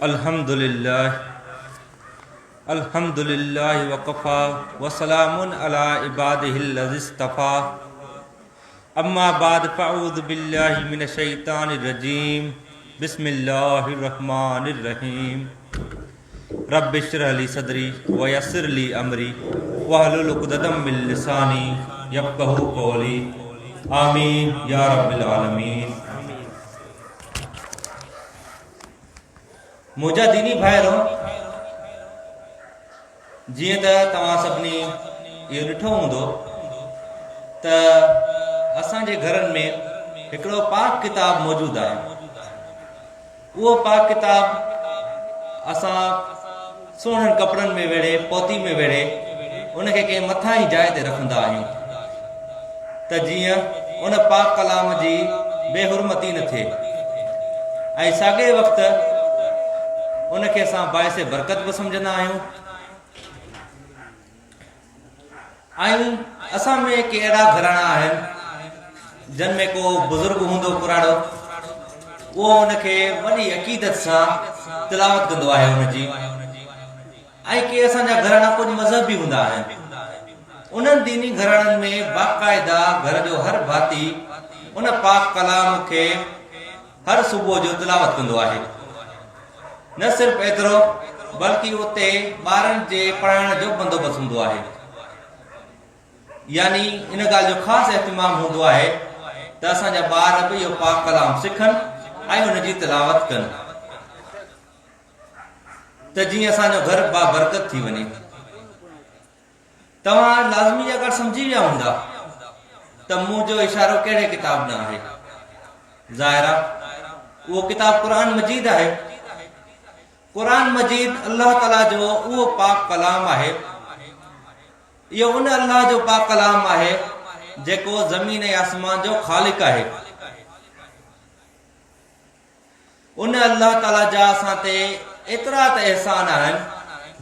الحمد لله الحمد لله وڪفا وسلام علي عباده الذي اصطفيٰ اما بعد فاعوذ بالله من الشيطان الرجيم بسم الله الرحمن الرحيم رب اشرح لي صدري ويسر لي امري واحلل عقدة من لساني يفقهوا قولي آمين يا رب العالمين. منهنجا ديني ڀائرو! جيئن ته توهان سڀني اهو ڏٺو هوندو ته اسان جي گهرن ۾ هڪڙو پاڪ ڪتاب موجود آهي. اهو پاڪ ڪتاب اسان سهڻن ڪپڙن ۾ ويڙهي، پوتي ۾ ويڙهي ان کي ڪنهن مٿاهين جاء تي رکندا آهيون ته جيئن ان پاڪ ڪلام جي بي حرمتي نه ٿئي ۽ ساڳئي وقت ان کي اسان باعث برڪت به سمجهندا آهيون. ۽ اسان ۾ ڪي اهڙا گهراڻا آهن جن ۾ ڪو بزرگ هوندو پراڻو اهو ان کي وڏي عقيدت سان تلاوت ڪندو آهي ان جي ۽ ڪي اسان جا گهراڻا ڪجهه مذهبي هوندا آهن انهن ديني گهراڻن ۾ باقاعده گهر جو هر ڀاتي ان پاڪ ڪلام کي هر صبح جو تلاوت ڪندو آهي. نه صرف ايترو بلڪه اتي ٻارن جي پڙهائڻ جو بندوبست هوندو آهي. يعني ان ڳالهه جو خاص اهتمام هوندو آهي ته اسان جا ٻار به اهو پاڪ ڪلام سکن ۽ ان جي تلاوت ڪن ته جيئن اسان جو گهر بابرڪت ٿي وڃي. توهان لازمي اها ڳالهه سمجهي ويا هوندا ته منهنجو اشارو ڪهڙي ڪتاب ڏانهن آهي. ظاهر آهي اهو ڪتاب قرآن مجيد آهي. قرآن مجيد الله تعاليٰ جو اهو پاڪ ڪلام آهي. اهو ان الله جو پاڪ ڪلام آهي جيڪو زمين ۽ آسمان جو خالق آهي. ان الله تعاليٰ جا اسان تي ايترا ته احسان آهن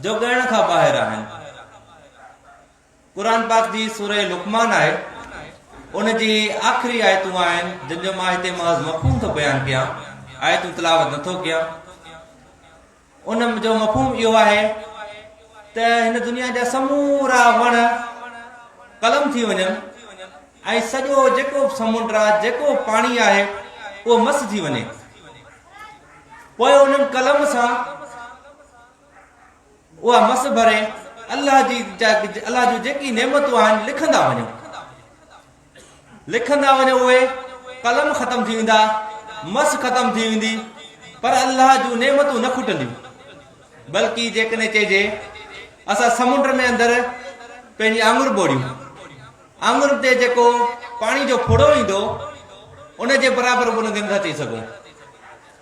جو ڳڻڻ کان ٻاهر آهن. قرآن پاڪ جي سورة لقمان آهي ان جي آخري آيتون آهن جن جو مان هتي محض مفهوم ٿو بيان ڪيان آيتون تلاوت نٿو ڪيان. ان جو مفهوم اهو آهي ته هن دنيا جا سمورا وڻ قلم ٿي وڃن ۽ سڄو جيڪو به سمنڊ آهي جيڪو به پاڻي آهي اهو مس ٿي وڃي پوء انهن قلم سان اها مس ڀري الله جي الله جون جيڪي نعمتون آهن لکندا وڃو لکندا وڃو اهي قلم ختم ٿي ويندا، مس ختم ٿي ويندي پر الله جون نعمتون نه کٽنديون. بلڪ جيڪڏهن چئجي اسان سمنڊ ۾ اندر پنهنجي آڱر ٻوڙيون، آڱر تي جيڪو پاڻي جو ڦڙو ايندو ان جي برابر به ان کي نٿا چئي سگهون.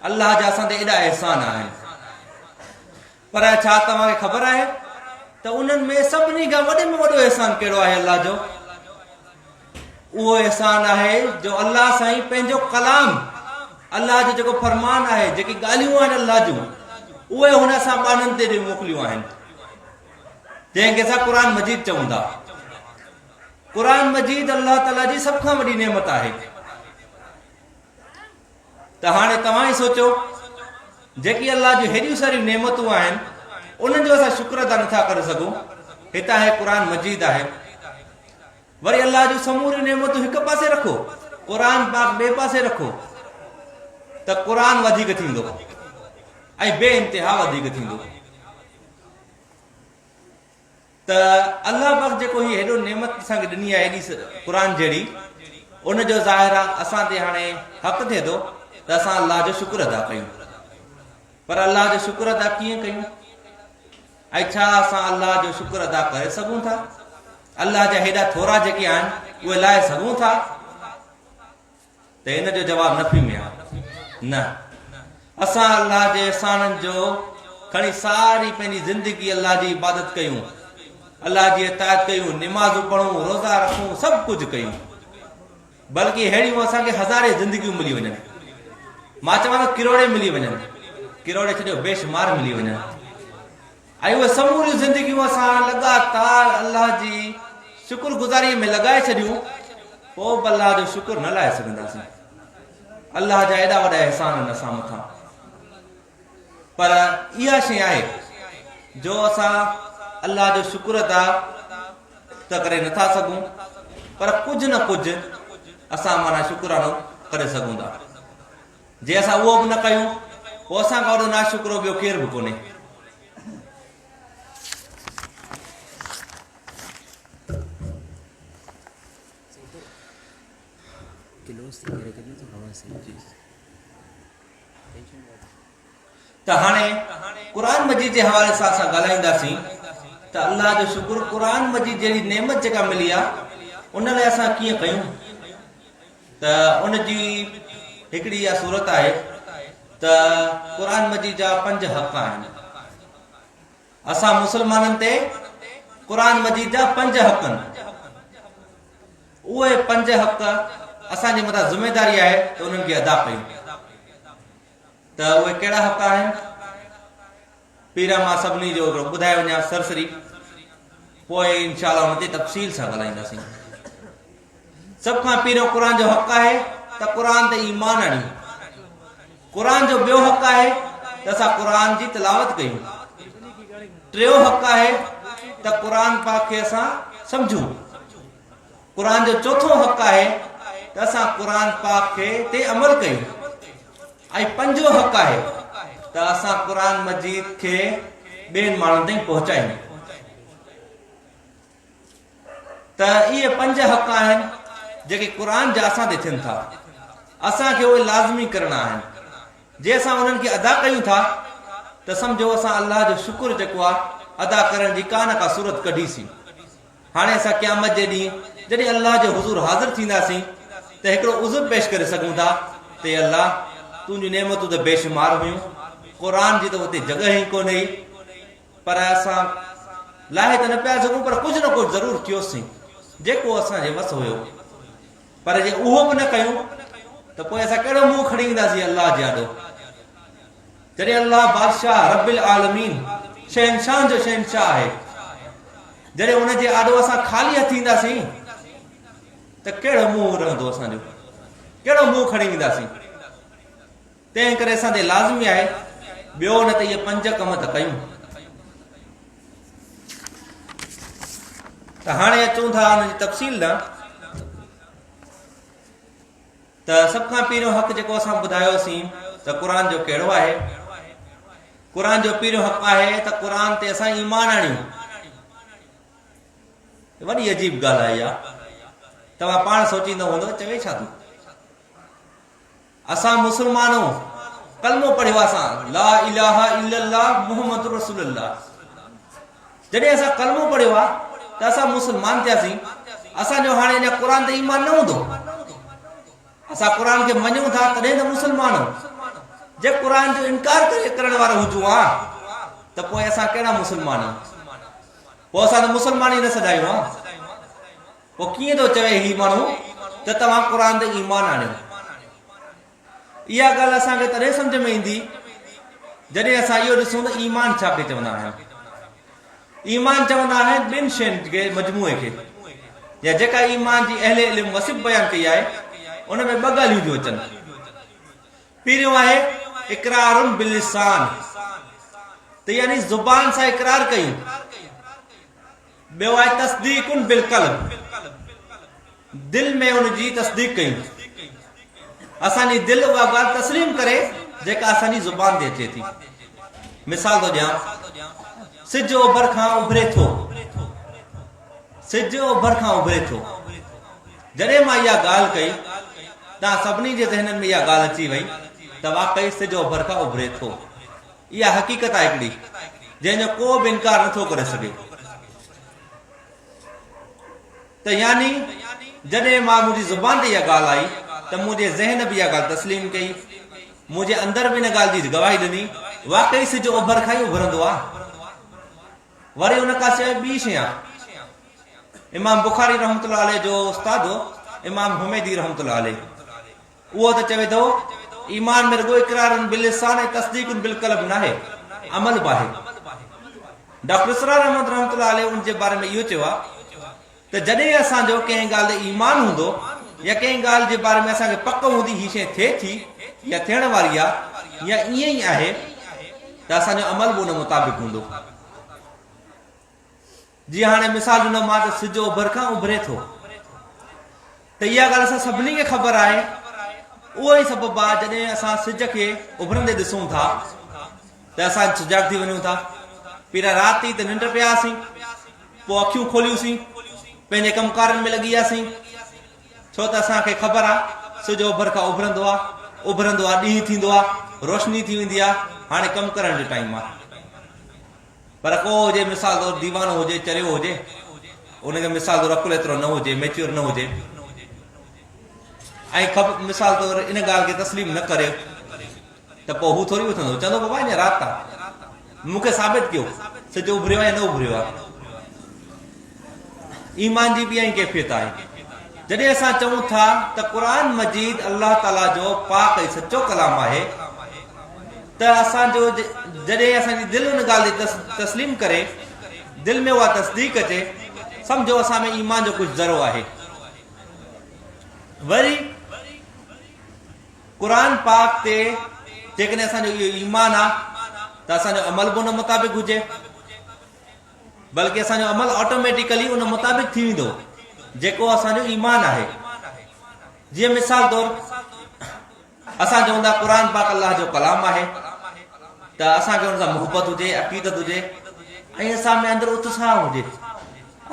الله جا اسان تي ايڏا احسان آهن. پر ڇا توهان کي خبر آهي ته انهن ۾ سڀني کان وڏي ۾ وڏو احسان ڪهڙو آهي الله جو؟ اهو احسان آهي جو الله سائين پنهنجو ڪلام، الله جو جيڪو فرمان آهي، جيڪي ڳالهيون آهن الله جون، اهي هن اسان ٻانهن تي ڏئي موڪليون آهن، جنهن کي اسان قرآن مجيد چئون ٿا. قرآن مجيد الله تعاليٰ جي سڀ کان وڏي نعمت آهي. ته هاڻي توهان ئي سوچو جيڪي الله جون هيڏيون ساريون نعمتون آهن انهن جو اسان شڪر ادا نٿا ڪري سگهون. هتان هي قرآن مجيد آهي وري الله جون سموريون نعمتون هڪ پاسي رکو قرآن پاڪ ٻئي پاسي رکو ته قرآن وڌيڪ ٿيندو ۽ بي انتها وڌيڪ ٿيندو. ته الله پاڪ جيڪو هي هيڏو نعمت اسان کي ڏني آهي هيڏي قرآن جهڙي ان جو ظاهر آهي اسان تي هاڻي حق ٿئي ٿو ته اسان الله جو شڪر ادا ڪيون پر الله جو شڪر ادا ڪيئن ڪيون ۽ ڇا اسان الله جو شڪر ادا ڪري سگهون ٿا؟ الله جا هيڏا ٿورا جيڪي آهن اهي لاهي سگهون ٿا؟ ته ان جو جواب نفي ۾ آهي، نه. اسان الله جي احسانن جو کڻي ساري پنهنجي زندگي الله جي عبادت ڪيون، الله جي اطاعت ڪيون، نمازون پڙهون، روزا رکون، سڀ ڪجهه ڪيون، بلڪه ههڙيون اسان کي هزارين زندگيون ملي وڃن، مان چوان ٿو ڪروڙين ملي وڃن، ڪروڙين ڇڏيو بيشمار ملي وڃن. ۽ اهي سموريون زندگيون اسان لڳاتار الله جي شڪر گذاريء ۾ لڳائي ڇڏيون، پوء به الله جو شڪر نه لاهي سگهنداسين. الله جا ايڏا وڏا احسان آهن اسان مٿان. پر پر اها شيء آهي جو اسان الله جو شڪر ادا ته ڪري نٿا سگهون پر ڪجهه نه ڪجهه اسان معنيٰ شڪرانو ڪري سگهون ٿا. جي اسان اهو به نه ڪيون پوء اسان کان وڏو ناشڪرو ٻيو ڪير به ڪونهي. ته هاڻي قرآن مجيد جي حوالي سان اسان ڳالهائينداسين ته الله جو شڪر قرآن مجيد جهڙي نعمت جيڪا ملي آهي ان لاء اسان ڪيئن ڪيون ته ان جي هڪڙي اها صورت آهي ته قرآن مجيد جا پنج حق آهن اسان مسلمانن تي قرآن مجيد جا پنج حق آهن اهي پنج حق اسان جي مٿان ذميداري آهي ته انهن کي ادا ڪيون ته اهي ڪهڙا حق آهن؟ پهريان مان سڀني جو هڪڙو ٻڌائي وڃان سرسري، پوء انشاء الله ان تي تفصيل سان ڳالهائينداسين. سڀ کان پهريون قرآن جو حق آهي ته قرآن تي ايمان آڻيون. قرآن جو ٻيو حق آهي ته اسان قرآن جي تلاوت ڪيون. ٽيون حق آهي ته قرآن پاڪ کي اسان سمجهون. قرآن جو چوٿون حق آهي ته اسان قرآن پاڪ کي تي عمل ڪيون ۽ پنجون حق آهي ته اسان قرآن مجيد کي ٻين ماڻهن تائين پهچايون ته اهي پنج حق آهن جيڪي قرآن جا اسان تي ٿين ٿا اسان کي اهي لازمي ڪرڻا آهن جي اسان انهن کي ادا ڪيون ٿا ته سمجهو اسان الله جو شڪر جيڪو آهي ادا ڪرڻ جي ڪا نه ڪا صورت ڪڍيسين هاڻي اسان قيامت جي ڏينهن جڏهن الله جي حضور حاضر ٿينداسين ته هڪڙو عذر پيش ڪري سگهون ٿا ته اي الله! تنهنجون نعمتون ته بيشمار هيون، قرآن جي ته اتي جڳهه ئي ڪونه هئي، پر اسان لاهي ته نه پيا سگهون پر ڪجهه نه ڪجهه ضرور ڪيوسين، جيڪو اسان جي وس هيو. پر جي اهو به نه ڪيون ته پوء اسان ڪهڙو منهن کڻي اينداسين الله جي آڏو؟ جڏهن الله بادشاهه رب العالمين شهنشاهن جو شهنشاهه آهي، جڏهن ان جي آڏو اسان خالي هٿ اينداسين ته ڪهڙو منهن رهندو اسان جو، ڪهڙو منهن کڻي وينداسين؟ تنهن ڪري اسان تي لازمي آهي ٻيو نه ته اهي پنج ڪم ته ڪيون. ته هاڻي اچون ٿا ان جي تفصيل ڏانهن. ته سڀ کان پهريون حق جيڪو اسان ٻڌايوسين ته قرآن جو ڪهڙو آهي؟ قرآن جو پهريون حق آهي ته قرآن تي اسان ايمان آڻيون. وڏي عجيب ڳالهه آهي اها. توهان پاڻ سوچيندو هوندو چوي ڇا ٿو؟ اسان مسلمانو ڪلمو پڙهيو اسان لا اله الا الله محمد رسول الله جڏهن اسان ڪلمو پڙهيو آ ته اسان مسلمان ٿياسين، اسان جو هاڻي اڃا قرآن تي ايمان نه هوندو. اسان قرآن کي مڃون ٿا تڏهن ته مسلمان آهيون. جي قرآن جو انڪار ڪري ڪرڻ وارا هجون ها ته پوء اسان ڪهڙا مسلمان آهيون؟ پوء اسان ته مسلمان ئي نه سڏايون ها. پوء ڪيئن ٿو چوي هي ماڻهو ته توهان قرآن تي ايمان آڻيو؟ اها ڳالهه اسان کي تڏهن سمجهه ۾ ايندي جڏهن اسان اهو ڏسون ته ايمان ڇا کي چوندا آهن. ايمان چوندا آهن ٻن شين جي مجموعي کي يا جيڪا ايمان جي اهل علم وصف بيان ڪئي آهي ان ۾ ٻه ڳالهيون ٿيون اچن. پهريون آهي اقرار باللسان ته يعني زبان سان اقرار ڪيون. ٻيو آهي تصديق بالقلب دل ۾ ان جي تصديق ڪيون. اسان جي دل اها ڳالهه تسليم ڪري جيڪا اسان جي زبان تي اچي ٿي. مثال ٿو ڏيان، سج اوڀر کان اڀري ٿو. سج اوڀر کان اڀري ٿو. جڏهن مان اها ڳالهه ڪئي، توهان سڀني جي ذهنن ۾ اها ڳالهه اچي وئي ته واقعي سج اوڀر کان اڀري ٿو. اها حقيقت آهي هڪڙي، جنهن جو ڪو به انڪار نٿو ڪري سگهي. ته يعني جڏهن مان منهنجي زبان تي اها ڳالهه آئي ته منهنجي ذهن به اها ڳالهه تسليم ڪئي، منهنجي اندر به ان ڳالهه جي گواهي ڏني، واقعي سج اوڀر کان ئي اڀرندو آهي. وري ان کان سواء ٻي شيء آهي. امام بخاري رحمة الله عليه جو استاد هو امام حميدي رحمة الله عليه. اهو ته چوي ٿو ايمان ۾ رڳو اقرار باللسان ۽ تصديق بالقلب ناهي، عمل به آهي. ڊاڪٽر اسرار احمد رحمة الله عليه ان جي باري ۾ اهو چيو آهي ته جڏهن اسان جو ڪنهن ڳالهه تي ايمان هوندو يا ڪنهن ڳالهه جي باري ۾ اسان کي پڪ هوندي هي شيء ٿئي ٿي يا ٿيڻ واري آهي يا ائين ئي آهي ته. ته اسان جو عمل به ان مطابق هوندو. جيئن هاڻي مثال ڏنو مان ته سج اوڀر کان اڀري ٿو ته اها ڳالهه اسان سڀني کي خبر آهي. اهو ئي سبب آهي جڏهن اسان سج کي اڀرندي ڏسون ٿا ته اسان سجاڳ ٿي وڃون ٿا. پهريان رات ئي ته ننڊ پيا هئاسين، پوء اکيون کوليوسين، پنهنجي ڪم ڪارن ۾ لڳي وياسين، ڇو ته اسان کي خبر آهي سج اوڀر کان اڀرندو آهي، اڀرندو آهي ڏينهن ٿيندو آهي، روشني ٿي ويندي آهي، هاڻي ڪم ڪرڻ جو ٽائيم آهي. پر ڪو هجي مثال طور ديوانو هجي، چريو هجي، ان کي مثال طور عقل ايترو نه هجي، ميچوئر نه هجي ۽ خبر مثال طور ان ڳالهه کي تسليم نه ڪري ته پوء هو ٿوري اٿندو، چوندو بابا اڃا رات آ، مون کي ثابت ڪيو سج اڀريو آ يا نه اڀريو آ. ايمان جي به ائين ڪيفيت آهي. جڏهن اسان چئون ٿا ته قرآن مجيد الله تعاليٰ جو پاڪ ۽ سچو ڪلام آهي ته اسان جو جڏهن اسان جي دل ان ڳالهه تي تسليم ڪري، دل ۾ اها تصديق اچي، سمجهو اسان ۾ ايمان جو ڪجهه ذرو آهي. وري قرآن پاڪ تي جيڪڏهن اسان جو اهو ايمان آ ته اسان جو عمل به ان مطابق هجي، بلڪه اسان جو عمل آٽوميٽيڪلي ان مطابق ٿي ويندو جيڪو اسان جو ايمان آهي. جيئن مثال طور اسان چون ٿا قرآن پاڪ الله جو ڪلام آهي ته اسان کي ان سان محبت هجي، عقيدت هجي ۽ اسان ۾ اندر اتساهه هجي،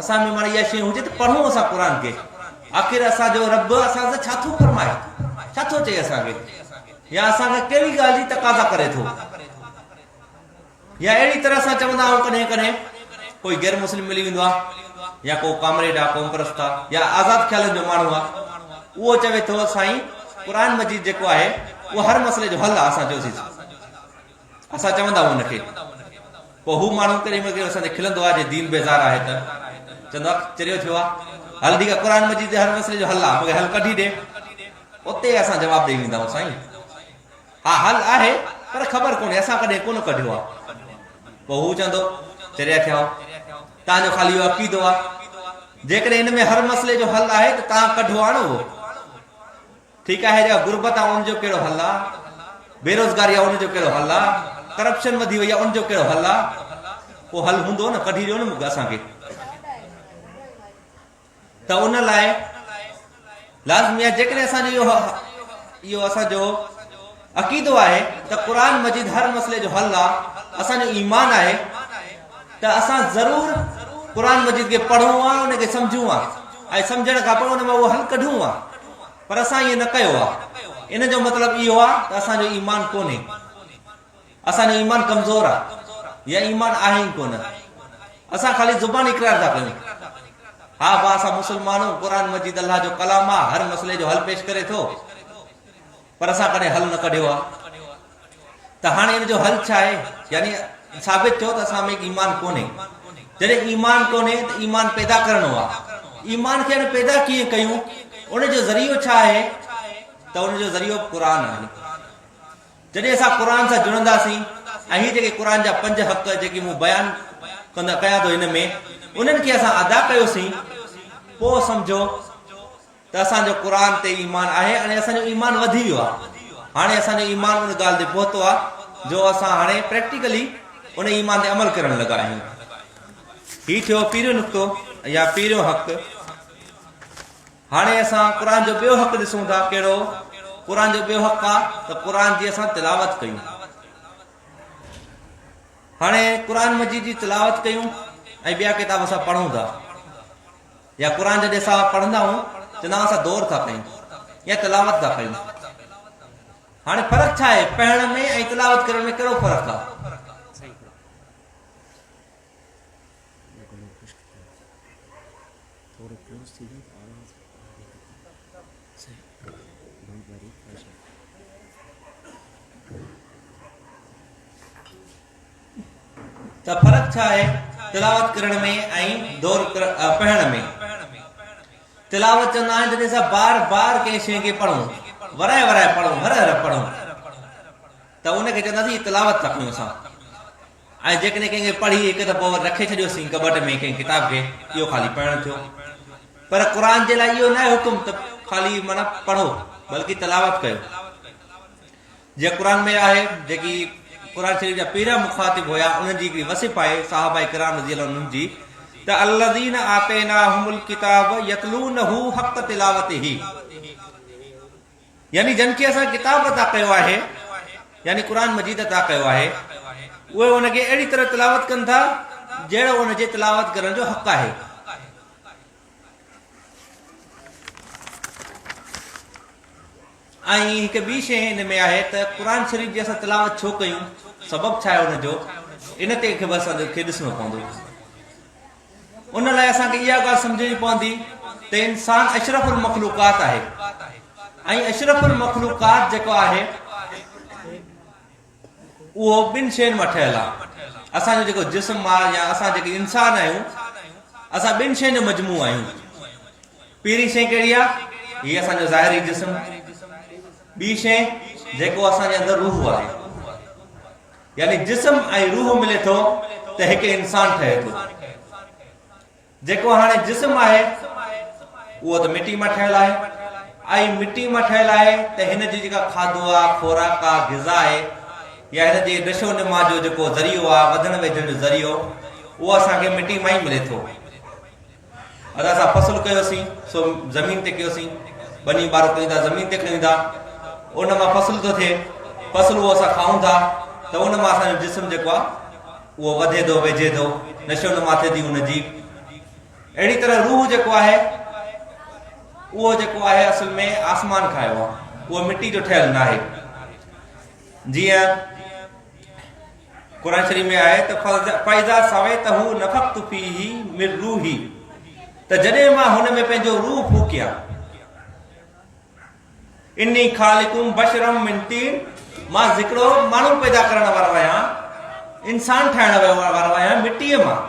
اسان ۾ معنيٰ اها شيء هجي ته پڙهون اسان قرآن کي، آخر اسان جو رب اسان سان ڇا ٿو فرمائي، ڇا ٿو چئي اسان کي، يا اسان کان ڪهڙي ڳالهه جي تقاضا ڪري ٿو. يا اهڙي طرح سان چوندا آهيون ڪڏهن ڪڏهن ڪوئي غير مسلم ملي ويندو آهي يا ڪو ڪامريڊ آهي قوم پرست آهي يا آزاد خيالن جو ماڻهو آهي، اهو چوي ٿو سائين قرآن مجيد جيڪو آهي اهو هر مسئلي جو حل آهي. اسان چيوسين، اسان چوندا آهيون ان کي، پوء هو ماڻهو ڪڏهن مهل اسان تي کلندو آهي، جي دين بيزار آهي ته چوندو آهي چريو ٿيو آهي، هل ٺيڪ آهي قرآن مجيد هر مسئلي جو حل آهي، مون کي حل ڪڍي ڏي. اتي اسان جواب ڏئي ويندا آهيون سائين ها حل آهي پر خبر ڪونهي، اسان ڪڏهن ڪونه ڪڍيو آهي. پوء هو چوندو چريا ٿيا آهيو، توهان جو خالي اهو عقيدو آهي، جيڪڏهن ان ۾ هر مسئلي جو حل آهي ته توهان ڪڍو آڻو اهو. ٺيڪ آهي جيڪا غربت آهي ان جو ڪهڙو حل آهي، بيروزگاري آهي ان جو ڪهڙو حل آهي، ڪرپشن وڌي وئي آهي ان جو ڪهڙو حل آهي، ڪو حل هوندو نه، ڪڍي ڏيو نه مون کي اسان کي. ته ان لاء لازمي آهي جيڪڏهن اسان جو اهو اهو اسان جو عقيدو آهي ته قرآن مجيد هر مسئلي جو حل آهي، اسان جو ايمان آهي ته اسان ضرور قرآن مجيد کي پڙهون ها، ان کي سمجهون ها ۽ سمجهڻ کان پوء ان مان اهو حل ڪڍون ها. پر اسان ائين نه ڪيو آهي. ان جو مطلب اهو آهي ته اسان جو ايمان ڪونهي، اسان جو ايمان ڪمزور آهي يا ايمان آهي ئي ڪونه. اسان خالي زبان اقرار ٿا ڪيون، ها با اسان مسلمان آهيون، قرآن مجيد الله جو ڪلام آهي، هر مسئلي جو حل پيش ڪري ٿو، پر اسان ڪڏهن حل نه ڪڍيو آهي. ته هاڻي ان جو حل ڇا آهي؟ يعني ثابت ٿيو ته اسان ۾ ايمان ڪونهي. جڏهن ايمان ڪونهي ته ايمان پيدا ڪرڻو آهي. ايمان کي هاڻي پيدا ڪيئن ڪيون؟ ان جو ذريعو ڇا آهي؟ ته ان جو ذريعو قرآن آهي. جڏهن اسان قرآن سان جڙنداسين ۽ هي جيڪي قرآن جا پنج حق جيڪي مون بيان ڪندا ڪيان ٿو هن ۾ انهن کي اسان ادا ڪيوسين، پوء سمجهو ته اسان جو قرآن تي ايمان آهي ۽ اسان جو ايمان وڌي ويو آهي. هاڻي اسان جو ايمان ان ڳالهه تي پهتو آهي جو اسان هاڻي پريڪٽيڪلي ان ايمان تي عمل ڪرڻ لڳا آهيون. هي ٿيو پهريون نقطو يا پهريون حق. هاڻي اسان قرآن جو ٻيو حق ڏسون ٿا. ڪهڙو؟ قرآن جو ٻيو حق آهي ته قرآن جي اسان تلاوت ڪيون. هاڻي قرآن مجيد جي تلاوت ڪيون ۽ ٻيا ڪتاب اسان پڙهون ٿا، يا قرآن جڏهن اسان پڙهندا آهيون چوندا آهيون اسان دور ٿا ڪيون يا تلاوت ٿا ڪيون. هاڻي فرق ڇا آهي پڙهڻ ۾ ۽ تلاوت ڪرڻ ۾ ڪهڙو فرق آهي؟ ته فرق ڇا آهي تلاوت ڪرڻ ۾ ۽ دور پڙهڻ ۾؟ تلاوت چوندا آهن جڏهن اسان بار بار ڪنهن شيء کي پڙهون، ورائي ورائي پڙهون، هر هر پڙهون ته ان کي چونداسين هي تلاوت ٿا ڪيون اسان. ۽ جيڪڏهن ڪنهن کي پڙهي هڪ دفعو وري رکي ڇڏيوسين ڪٻٽ ۾ ڪنهن ڪتاب کي، اهو خالي پڙهڻ ٿيو. پر قرآن جي لاء اهو ناهي حڪم ته خالي معنيٰ پڙهو، بلڪه تلاوت ڪيو. جيئن قرآن ۾ آهي جيڪي قرآن شريف جا پهريان مخاطب هيا انهن جي هڪڙي وصف آهي صحابه ڪرام رضي الله عنهم جي ته الذين آتيناهم الڪتاب يتلونه حق تلاوته يعني جن کي اسان ڪتاب عطا ڪيو آهي يعني قرآن مجيد عطا ڪيو آهي اهي ان کي اهڙي طرح تلاوت ڪن ٿا جهڙو ان جي تلاوت ڪرڻ جو حق آهي. ۽ هڪ ٻي شيء ان ۾ آهي ته قرآن شريف جي اسان تلاوت ڇو ڪيون، سبب ڇا آهي ان جو، ان تي به اسان کي ڏسڻو پوندو. ان لاء اسان کي اها ڳالهه سمجهڻي پوندي ته انسان اشرف المخلوقات آهي ۽ اشرف المخلوقات جيڪو آهي اهو ٻن شين مان ٺهيل آهي. اسان جو جيڪو جسم آهي يا اسان جيڪي انسان آهيون، اسان ٻن شين جو مجموعو آهيون. پهرين شيء ڪهڙي آهي؟ هي اسان جو ظاهري جسم. ٻي شيء جيڪو اسان جي اندر روح آهي. يعني جسم ۽ روح ملي ٿو ته هڪ انسان ٺهي ٿو. جيڪو هاڻي جسم آهي اهو ته مٽي مان ٺهيل آهي ۽ مٽي مان ٺهيل آهي ته هن جي جيڪا کاڌو آهي خوراڪ آهي غذا آهي يا هن جي نشو نما جو جيڪو ذريعو آهي وڌڻ ويجهڻ جو ذريعو اهو اسان کي مٽي مان ئي ملي ٿو. ادا اسان فصل ڪيوسين سو زمين تي ڪيوسين ٻني ٻارو ڪيون ٿا زمين تي ڪيون ٿا ان مان فصل ٿو ٿئي فصل اهو اسان کائون ٿا ته ان مان اسان جو جسم جيڪو آهي اهو وڌي ٿو ويجهي ٿو نشو نما ٿئي ٿي ان جي. اهڙي طرح روح جيڪو آهي اهو جيڪو آهي اصل ۾ آسمان کان آيو آهي اهو مٽي جو ٺهيل ناهي. جيئن قرآن شريف ۾ آهي ته فاذا سويته نفخت فيه من روحي ته جڏهن مان هن ۾ پنهنجو روح ڦوڪيان اني خالق بشرا من طين مان هڪڙو ماڻهو پيدا ڪرڻ وارو آهيان، انسان ٺاهڻ وارو آهيان مٽيء مان.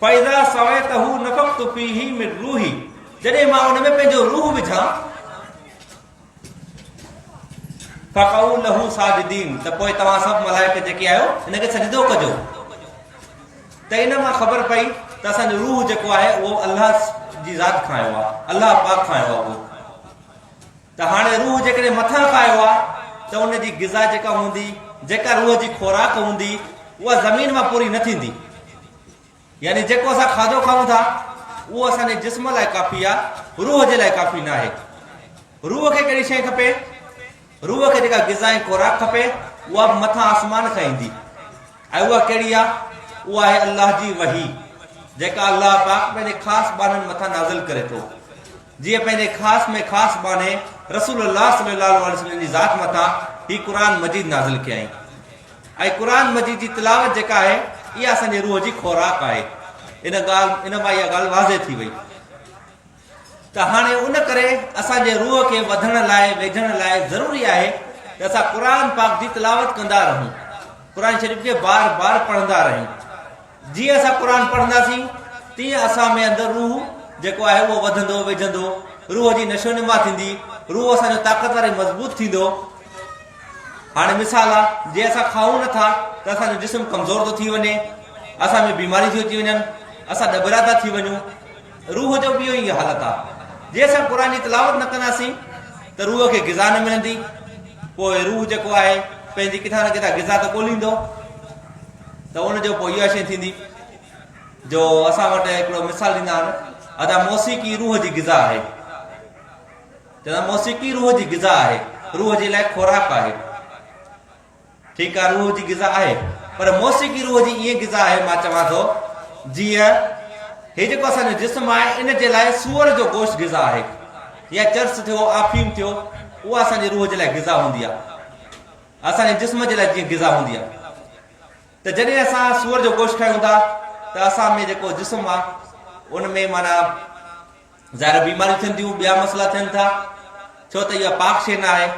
فاذا سويته نفخت فيه من روحي جڏهن مان ان ۾ پنهنجو روح وجهان فقعوا له ساجدين ته پوء توهان سڀ ملائڪ جيڪي آهيو هن کي سجدو ڪجو. ته ان مان خبر پئي ته اسان جو روح جيڪو آهي اهو الله جي ذات کان آيو آهي، الله پاڪ کان آيو آهي اهو. ته هاڻي روح جيڪڏهن مٿان کان آيو آهي ته ان جي غذا جيڪا هوندي، جيڪا روح جي خوراڪ هوندي، اها زمين مان پوري نه ٿيندي. يعني جيڪو اسان کاڌو کائون ٿا اهو اسان جي جسم لاء ڪافي آهي، روح جي لاء ڪافي ناهي. روح کي ڪهڙي شيء کپي؟ روح کي جيڪا غذا ۽ خوراڪ کپي اها به مٿان آسمان کان ايندي ۽ اها ڪهڙي آهي؟ اها آهي الله جي وحي جيڪا الله پاڪ پنهنجي خاص ٻانهن مٿان نازل ڪري ٿو. جيئن پنهنجي خاص ۾ خاص ٻانهي رسول الله صلي الله عليه وسلم جي ذات مٿان هي قرآن مجيد نازل ڪيائين ۽ قرآن مجيد جي تلاوت جيڪا آهي اها اسان جي روح جي خوراڪ آهي. ان ڳالهه ان مان اها ڳالهه واضح ٿي وئي. ته هاڻي ان ڪري اسان جي روح کي وڌڻ لاء ويجهڻ لاء ضروري آهي ته اسان قرآن پاڪ جي تلاوت ڪندا رهون، قرآن شريف کي بار بار پڙهندا رهيون. جيئن اسان قرآن پڙهنداسين تيئن اسان ۾ اندر روح جيڪو آهي اهو وڌندو ويجهندو، روح جي نشونما ٿيندي، روح اسان جو طاقتور ۽ مضبوط ٿيندو. هاڻي مثال آ جي اسان کائون نه ٿا ته اسان جو جسم ڪمزور ٿو ٿي وڃي، اسان ۾ بيماريون ٿيون اچي وڃن، اسان ڏٻرا ٿا ٿي وڃون. روح جو به اهو ئي حالت آ. جي اسان قرآن جي تلاوت نه ڪنداسين ته روح کي غذا نه ملندي، پوء روح جيڪو آهي پنهنجي ڪٿان نه ڪٿان غذا ته ڳوليندو ته ان جو پوء اها شيء ٿيندي جو اسان وٽ هڪڙو مثال ڏيندا آهن ادا موسيقي روح جي غذا آهي. چوندا موسيقي روح جي غذا آهي، روح جي لاء خوراڪ آهي. ٺيڪ آ روح جي غذا آهي پر موسيقي روح جي ائين غذا آهي مان چوان ٿو جيئن هي جيڪو اسان جو جسم آهي ان جي لاء سوئر جو گوشت غذا آهي يا چرس ٿيو آفيم ٿيو اها اسان جي روح جي لاء غذا هوندي آهي اسان جي جسم جي لاء جيئن غذا هوندي آهي ته جڏهن اسان سوئر جو گوشت کايون ٿا ته اسان ۾ جيڪو جسم آهي ان ۾ معنيٰ ظاهر بيماريون ٿين ٿيون، ٻيا مسئلا ٿين ٿا، ڇو ته اها پاڪ شيء نه آهي.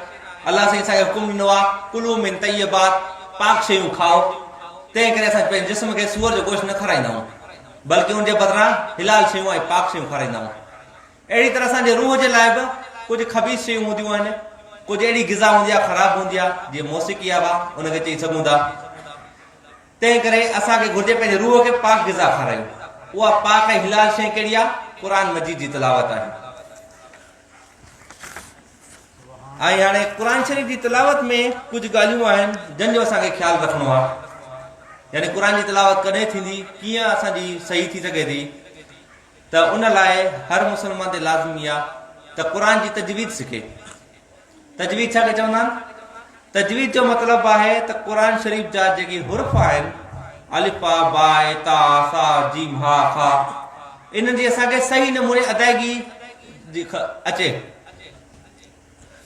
الله سائين اسان کي حڪم ڏنو آهي، ڪلو من طيبات، پاڪ شيون کائو، تنهن ڪري اسان پنهنجي جسم کي سوئر جو گوشت نه کارائيندا آهيون، بلڪه ان جي بدران حلال شيون ۽ پاڪ شيون کارائيندا آهيون. اهڙي طرح اسان جي روح جي لاء به ڪجهه خبيث شيون هونديون آهن، ڪجهه اهڙي غذا هوندي آهي خراب هوندي آهي، جيئن موسيقي آهي ان کي چئي سگهون ٿا. تنهن ڪري اسان کي گهرجي پنهنجي روح کي پاڪ غذا کارايون. اها پاڪ ۽ حلال شيء ڪهڙي آهي؟ قرآن مجيد جي تلاوت آهي. ۽ هاڻي قرآن شريف جي تلاوت ۾ ڪجهه ڳالهيون آهن جن جو اسان کي خيال رکڻو آهي. يعني قرآن جي تلاوت ڪڏهن ٿيندي، ڪيئن اسان جي صحيح ٿي سگهي ٿي ته ان لاء هر مسلمان تي لازمي آهي ته قرآن جي تجويد سکي. تجويد ڇا کي چوندا آهن؟ تجويد جو مطلب آهي ته قرآن شريف جا جيڪي حرف آهن الف، با، تا، ثا، جيم، ها، خا انهن جي اسان کي صحيح نموني ادائگي اچي.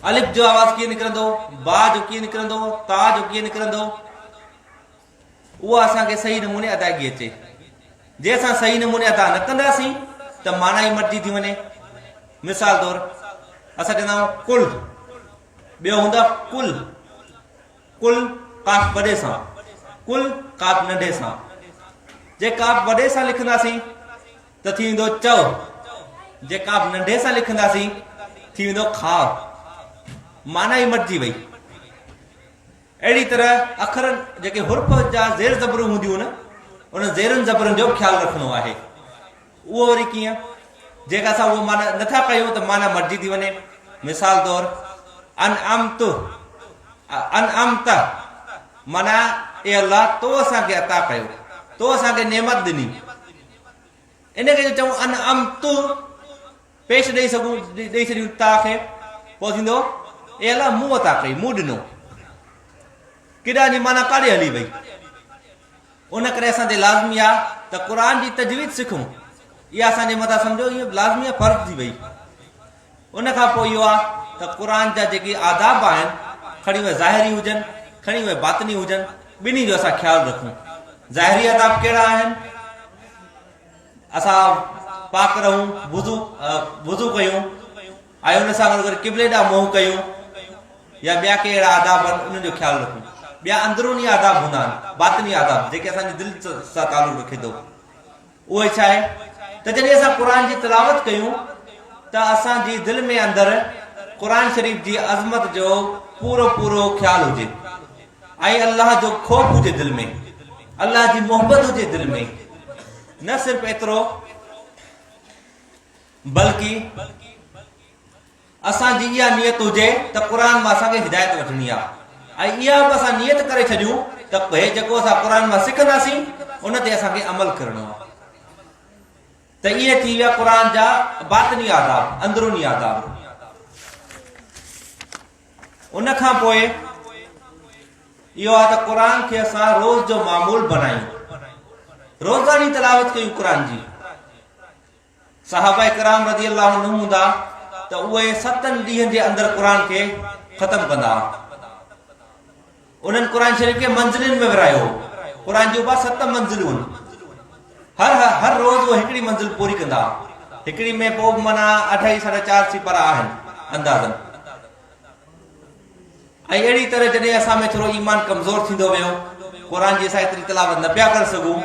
الف جو آواز ڪيئن نڪرندو، با جو ڪيئن نڪرندو، تا جو ڪيئن نڪرندو، اها اسان کي صحيح نموني ادائگي اچي. جي اسان صحيح نموني ادا نه ڪنداسين ته معنيٰ ئي مٽجي ٿي وڃي. مثال طور اسان چوندا آهيون ڪل، ٻيو هوندو آهي ڪل، ڪل قاف وڏي سان، ڪل قاف ننڍي سان. جي قاف وڏي سان لکنداسين ته ٿي ويندو چؤ، جي قاف ننڍي سان لکنداسين ٿي ويندو کاء. معنيٰ ئي مٽجي وئي. اهڙي طرح اکرن جيڪي حرف جا زير زبرون هونديون آهن انهن زيرن زبرن جو به خيال رکڻو آهي. اهو وري ڪيئن؟ جيڪا اسان اهو معنيٰ نٿا ڪيون ته معنيٰ مٽجي ٿي وڃي. مثال طور انعمت انعمت معنيٰ اي الله تو اسان کي عطا ڪيو، تو اسان کي نعمت ڏني. ان کي جو چئون انعمت پيش ڏئي سگهون ڏئي ڇڏيون تا کي پوء ٿيندو اي الله مون عطا ڪئي مون ڏنو. ڪيڏانهن جي معنيٰ ڪاڏي هلي وئي. ان ڪري اسان تي لازمي آ ته قرآن جي تجويد سکون. اها اسان جي مٿان سمجهو ائين لازمي آ فرض ٿي وئي. ان کان پوء اهو آ ته قرآن جا جيڪي آداب آهن کڻي اهي ظاهري هجن کڻي اهي باطني هجن ٻنهي جو اسان خيال رکون. ظاهري آداب ڪهڙا آهن؟ اسان پاڪ رهون، وضو وضو ڪيون ۽ ان سان گڏ قبلي ڏانهن منهن ڪيون يا ٻيا ڪي اهڙا آداب آهن انهن جو خيال رکون. ٻيا اندروني آداب هوندا آهن باطني آداب جيڪي اسان جي دل سان تعلق رکي ٿو. اهو ڇا آهي ته جڏهن اسان قرآن جي تلاوت ڪيون ته اسان جي دل ۾ اندر قرآن شريف جي عظمت جو پورو پورو خيال هجي ۽ الله جو خوف هجي دل ۾، الله جي محبت هجي دل ۾. نه صرف ايترو بلڪه اسان جي اها نيت هجي ته قرآن مان اسان کي هدايت وٺڻي آهي ۽ اها به اسان نيت ڪري ڇڏيون ته هي جيڪو اسان قرآن مان سکنداسين ان تي اسان کي عمل ڪرڻو آهي. ته اهي ٿي ويا قرآن جا باطني آداب، اندروني آداب. ان کان پوء اهو آهي ته قرآن کي اسان روز جو معمول بنايون، روزاني تلاوت ڪيون قرآن جي. صحابه ڪرام رضي الله عنهم هوندا ته اهي ستن ڏينهن جي اندر قرآن کي ختم ڪندا هئا. انهن قرآن شريف کي منزلن ۾ ورهايو هو. قرآن جون به ست منزلون هن. هر هر روز اهي هڪڙي منزل پوري ڪندا هئا. هڪڙي ۾ پوء به معنيٰ اڍائي ساڍا چار سيپارا آهن اندازن. ۽ اهڙي طرح جڏهن اسان ۾ ٿورو ايمان ڪمزور ٿيندو ويو، قرآن جي اسان ايتري تلاوت نه پيا ڪري سگهون،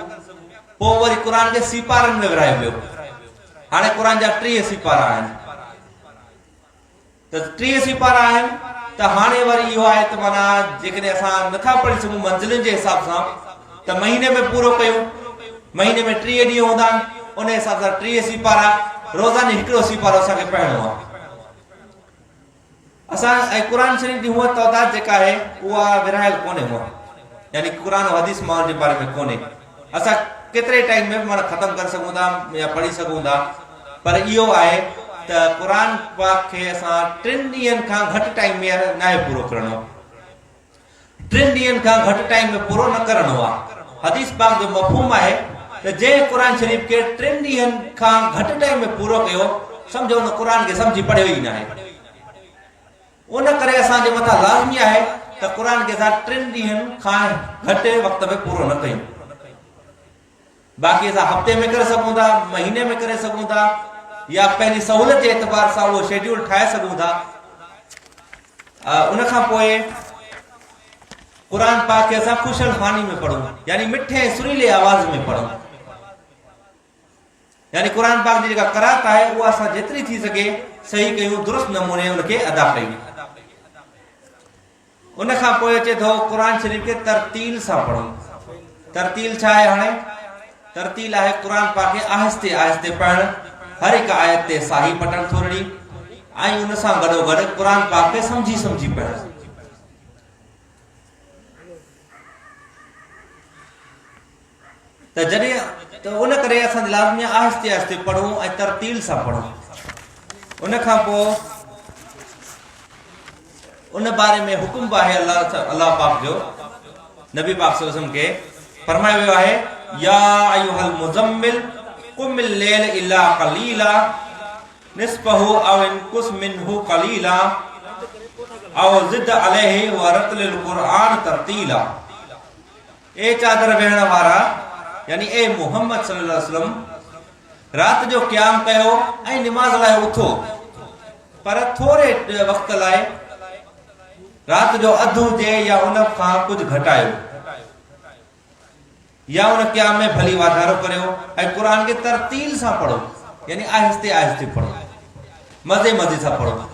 پوء وري قرآن کي سيپارن ۾ ورهايو ويو. هاڻي قرآن جا 30 سيپارا آهن. ته 30 سيپارا آهن ته هاڻي وري اهو آهي ته معنيٰ جيڪڏهن اسان نٿا پڙهي سگهون منزلن جي حساب سان ته مهيني ۾ پورو ڪيون. مهيني ۾ 30 ڏينهن هوندا آهن، ان حساب سان 30 سيپارا، روزاني هڪڙو سيپارو اسان کي پڙهڻو آهي. اسان ۽ قرآن شريف جي هونء تعداد جيڪا آهي اها ورهايل ڪونهي هونء يعني قرآن و حديث مان ان جي باري ۾ ڪونهي اسان ڪيتري ٽائيم ۾ به معنيٰ ختم ڪري سگهون ٿا يا پڙهي سگهون ٿا پر اهو آهي ته قرآن پاڪ کي اسان ٽن ڏينهن کان گهٽ ٽائيم ۾ ناهي پورو ڪرڻو. ٽن ڏينهن کان گهٽ ٽائيم ۾ پورو نه ڪرڻو آ. حديث پاڪ جو مفهوم آهي ته جنهن قرآن شريف کي ٽن ڏينهن کان گهٽ ٽائيم ۾ پورو ڪيو سمجهو ان قرآن کي سمجهي پڙهيو ئي ناهي. ان ڪري اسان جي مٿان لازمي آهي ته قرآن کي اسان ٽن ڏينهن کان گهٽ وقت ۾ پورو نه ڪيون. باقي اسان هفتي ۾ ڪري سگهون ٿا، مهيني ۾ ڪري سگهون ٿا يا پنهنجي سهولت جي اعتبار سان اهو شيڊيول ٺاهي سگهون ٿا. ان کان پوء قرآن پاڪ کي اسان خوش الحاني ۾ پڙهون يعني مٺي ۽ سريلي آواز ۾ پڙهون. يعني قرآن پاڪ جي جيڪا قرات آهي اها اسان جيتري ٿي سگهي صحيح ڪيون، درست نموني ان کي ادا ڪيون. ان کان پوء اچي ٿو قرآن شريف کي ترتيل سان پڙهون. ترتيل ڇا آهي؟ هاڻي ترتيل آهي قرآن پاڪ کي آهستي آهستي پڙهڻ، هر هڪ آيت تي ساهي پٽڻ ٿورڙي ۽ ان سان گڏوگڏ قرآن پاڪ کي سمجهي سمجهي پڙهڻ. ته جڏهن ته ان ڪري اسان جي لازمي آهي آهستي آهستي پڙهون ۽ ترتيل سان پڙهون. ان کان پوء ان باري ۾ حڪم به آهي الله الله پاڪ جو نبي پاڪ صلي الله عليه وسلم کي فرمايو ويو آهي يا ايها المزمل قم الليل الا قليلا نصفه او انقص منه قليلا او زد عليه ورتل القرآن ترتيلا اي چادر ويڙهڻ وارا يعني اي محمد صلي الله عليه وسلم رات جو قيام ڪيو ۽ نماز لاء اٿو پر ٿوري وقت لاء رات جو اڌ هجي يا ان کان ڪجهه گهٽايو يا ان قيام ۾ ڀلي واڌارو ڪريو ۽ قرآن کي ترتيل سان پڙهو يعني آهستي آهستي پڙهو مزي مزي سان پڙهو.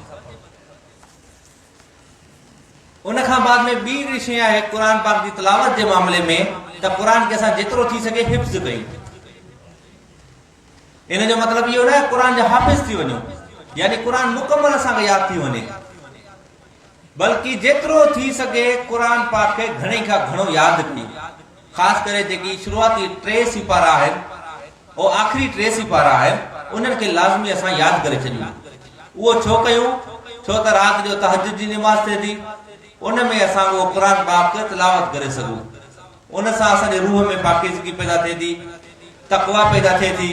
ان کان بعد ۾ ٻي هڪڙي شيء آهي قرآن پاڪ جي تلاوت جي معاملي ۾ ته قرآن کي اسان جيترو ٿي سگهي حفظ ڪيون. ان جو مطلب اهو نه قرآن جا حافظ ٿي وڃون يعني قرآن مڪمل اسان کي ياد ٿي وڃي بلڪه جيترو ٿي سگهي قرآن پاڪ کي گهڻي کان گهڻو ياد ڪيون. خاص ڪري جيڪي شروعاتي ٽي سيپارا آهن او آخري ٽي سيپارا آهن انهن کي لازمي اسان ياد ڪري ڇڏيون. اهو ڇو ڪيون؟ ڇو ته رات جو تهجد جي نماز ٿئي ٿي ان ۾ اسان اهو قرآن پاڪ تلاوت ڪري سگهون. ان سان اسان جي روح ۾ پاڪيزگي پيدا ٿئي ٿي، تقويٰ پيدا ٿئي ٿي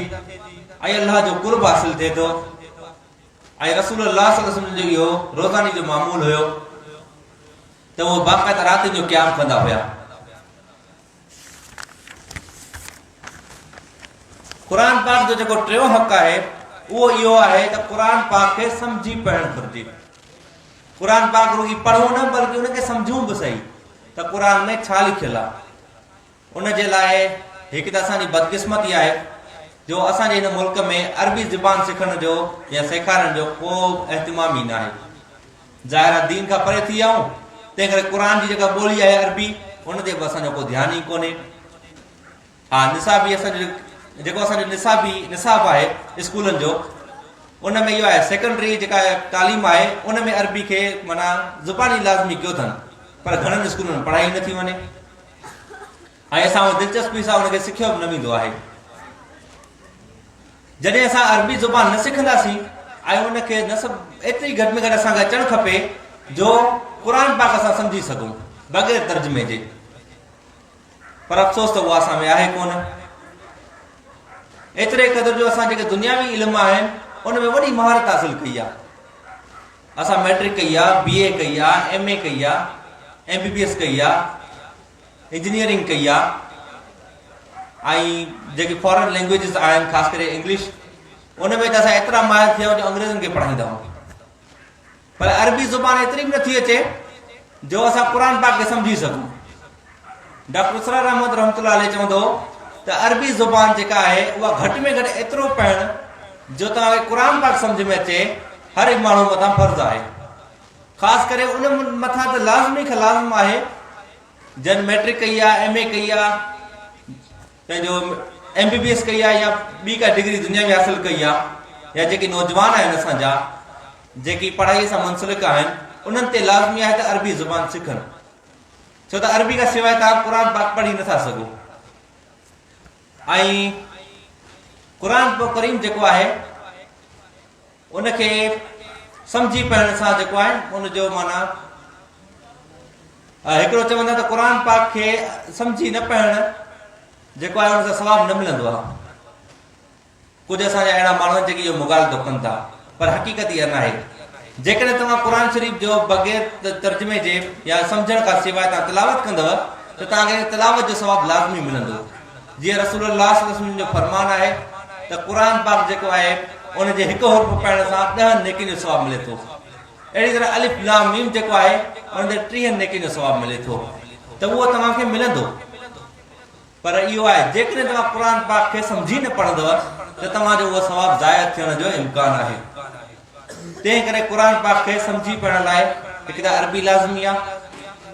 ۽ الله جو قرب حاصل ٿئي ٿو ۽ رسول الله صلي الله عليه وسلم جو اهو روزاني جو معمول هيو ته اهو باقاعده راتين جو قيام ڪندا هيا. قرآن پاڪ جو جيڪو ٽيون حق آهي اهو اهو آهي ته قرآن پاڪ کي سمجهي پڙهڻ گهرجي. قرآن پاڪ رڳي پڙهون نه بلڪه ان کي سمجهون به صحيح ته قرآن ۾ ڇا لکيل آهي. ان جي لاء هڪ ته اسان جي بدقسمتي آهي جو اسان جي هن ملڪ ۾ عربي زبان سکڻ جو يا سيکارڻ جو ڪو به اهتمام ئي ناهي. ظاهر آهي دين کان پري ٿي ويا آهيون تنهن ڪري قرآن جي جيڪا ٻولي آهي عربي ان تي به اسان جو ڪو ڌيان ئي ڪونهي. ها نصابي اسان جو جيڪو اسان جو نصابي نصاب آهي اسڪولن جو ان ۾ اهو آهي سيڪنڊري جيڪا تعليم آهي ان ۾ عربي کي معنيٰ زباني لازمي ڪيو اٿن پر گهڻن اسڪولن ۾ پڙهائي نٿي وڃي ۽ اسان دلچسپي سان ان کي سکيو به نه ويندو آهي. جڏهن اسان عربي زبان نه سکنداسين ۽ ان کي نه سڀ ايتري گهٽ ۾ گهٽ اسان کي اچڻ کپي جو قرآن پاڪ اسان سمجهي سگهون بغير ترجمي جي پر افسوس ته اها اسان ۾ آهي ڪونه. ايتري قدر جو اسان جيڪي دنياوي علم آهن ان ۾ وڏي مهارت حاصل ڪئي آهي. اسان ميٽرڪ ڪئي آهي، بي اي ڪئي آهي، ايم اي ڪئي آهي، ايم بي بي ايس ڪئي آهي، انجنيئرنگ ڪئي آ ۽ جيڪي فارن لينگويجز آهن خاص ڪري انگلش ان ۾ ته اسان ايترا ماهر ٿيا آهيون جو انگريزن کي پڙهائيندا آهيون پر عربي زبان ايتري به نٿي اچي جو اسان قرآن پاڪ کي سمجهي سگهون. ڊاڪٽر اسرار احمد رحمت الله عليه چوندو هو ته عربي زبان جيڪا آهي اها گهٽ ۾ گهٽ ايترو پڙهڻ جو توهان کي قرآن پاڪ سمجهه ۾ اچي هر هڪ ماڻهو مٿان فرض آهي خاص ڪري ان مٿان ته لازمي کان لازم آهي جن مئٽرڪ ڪئي آ، ايم اي ڪئي آ، پنهنجو ايم بي بي ايس ڪئي آ يا ٻي ڪا ڊگري دنيا ۾ حاصل ڪئي آ يا جيڪي نوجوان آهن اسان جا جيڪي پڙهائي سان منسلڪ آهن انهن تي لازمي آهي ته عربي زبان سکن ڇو ته عربي کان سواء توهان قرآن پاڪ پڙهي نٿا سگهو ۽ قرآن ڪريم جيڪو آهي ان کي سمجهي پڙهڻ سان جيڪو آهي ان جو معنيٰ هڪڙو چوندا ته قرآن پاڪ کي سمجهي نه پڙهڻ جيڪو آهي ان سان ثواب نه ملندو آهي. ڪجهه اسان جا اهڙا ماڻهو آهن جيڪي اهو مغالطو ڪن ٿا پر حقيقت اها ناهي. جيڪڏهن توهان قرآن شريف جو بغير ترجمي جي يا سمجهڻ کان سواء توهان تلاوت ڪندؤ ته توهان کي تلاوت جو ثواب لازمي ملندو. جيئن رسول الله صلي الله عليه وسلم جو فرمان آهي ته قرآن پاڪ جيڪو آهي ان جي هڪ حرف پڙهڻ سان ڏهن نيڪين جو ثواب ملي ٿو. اهڙي طرح الف لام ميم جيڪو آهي ان تي ٽيهن نيڪين جو ثواب ملي ٿو ته اهو توهان کي ملندو. پر اهو آهي جيڪڏهن توهان قرآن پاڪ کي سمجهي نه پڙهندؤ ته توهان جو اهو ثواب ضايع ٿيڻ جو امڪان آهي. تنهن ڪري قرآن پاڪ کي سمجهي پڙهڻ لاء هڪ ته عربي لازمي آهي.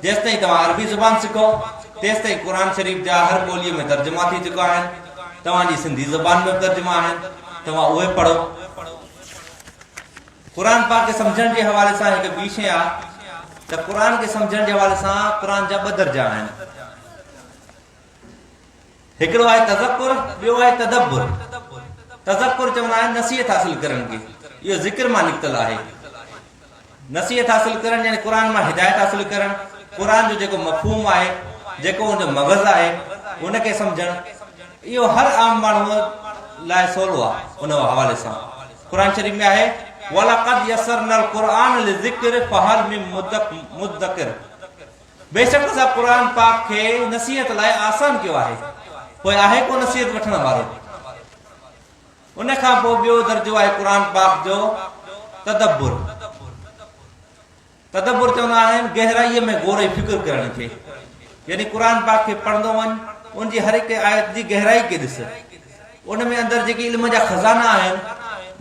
جيستائين توهان عربي زبان سکو تيستائين قرآن شريف جا هر ٻوليء ۾ ترجما ٿي چڪا آهن. توهان جي سنڌي زبان ۾ به ترجما آهن. توهان اهي پڙهو. قرآن پاڪ کي سمجهڻ جي حوالي سان هڪ ٻي شيء آهي ته قرآن کي سمجهڻ جي حوالي سان قرآن جا ٻه درجا آهن. هڪڙو آهي تذڪر، ٻيو آهي تدبر. تذڪر چوندا آهن نصيحت حاصل ڪرڻ کي. اهو ذڪر مان نڪتل آهي. نصيحت حاصل ڪرڻ يعني قرآن مان هدايت حاصل ڪرڻ، قرآن جو جيڪو مفهوم آهي، جيڪو ان جو مغز آهي، ان کي سمجهڻ، اهو هر عام ماڻهوء لاء سولو آهي ان حوالي سان. قرآن شريف ۾ آهي، وَلَقَدْ يَسَّرْنَا الْقُرْآنَ لِلذِّڪْرِ فَهَلْ مِن مُدَّڪِرٍ بيشڪ اسان قرآن پاڪ کي نصيحت لاء آسان ڪيو آهي، پوء آهي ڪو نصيحت وٺڻ وارو؟ ان کان پوء ٻيو درجو آهي قرآن پاڪ جو تدبر. تدبر چوندا آهن گهرائيء ۾ غور ۽ فڪر ڪرڻ کي. يعني قرآن پاڪ کي پڙهندو وڃ، ان جي هر هڪ آيت جي گهرائي کي ڏس. ان ۾ اندر جيڪي علم جا خزانا آهن،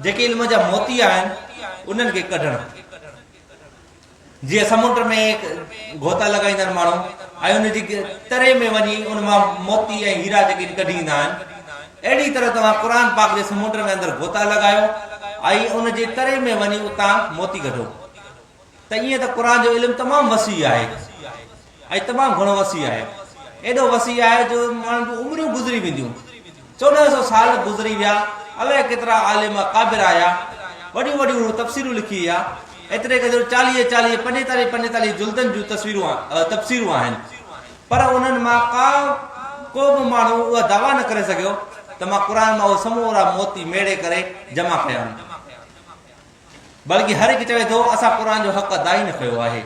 جيڪي علم جا موتي آهن، انهن کي ڪڍڻ. جيئن سمنڊ ۾ غوطا لڳائيندا آهن ماڻهو ۽ ان جي تري ۾ وڃي ان مان موتي ۽ هيرا جيڪي آهن ڪڍي ايندا آهن، اهڙي طرح توهان قرآن پاڪ جي سمنڊ ۾ اندر غوطا لڳايو ۽ ان جي تري ۾ وڃي اتان موتي ڪڍو ته ائين ته قرآن جو علم تمام وسيع آهي ۽ تمام گهڻو وسيع آهي. ايڏو وسيع آهي جو ماڻهن جون عمريون گذري وينديون. 14 سو سال گذري ويا، الائي ڪيترا عالم اڪابر آيا، وڏيون وڏيون تفسيرون لکي ويا، ايتري قدر چاليهه چاليهه، پنجيتاليهه پنجيتاليهه جلدن جون تصويرون تفسيرون آهن، پر انهن مان ڪا ڪو به ماڻهو اها دعويٰ نه ڪري سگهيو ته مان قرآن مان اهي سمورا موتي ميڙي ڪري جمع ڪيا آهن. بلڪه هر هڪ چوي ٿو اسان قرآن جو حق ادا ئي نه ڪيو آهي.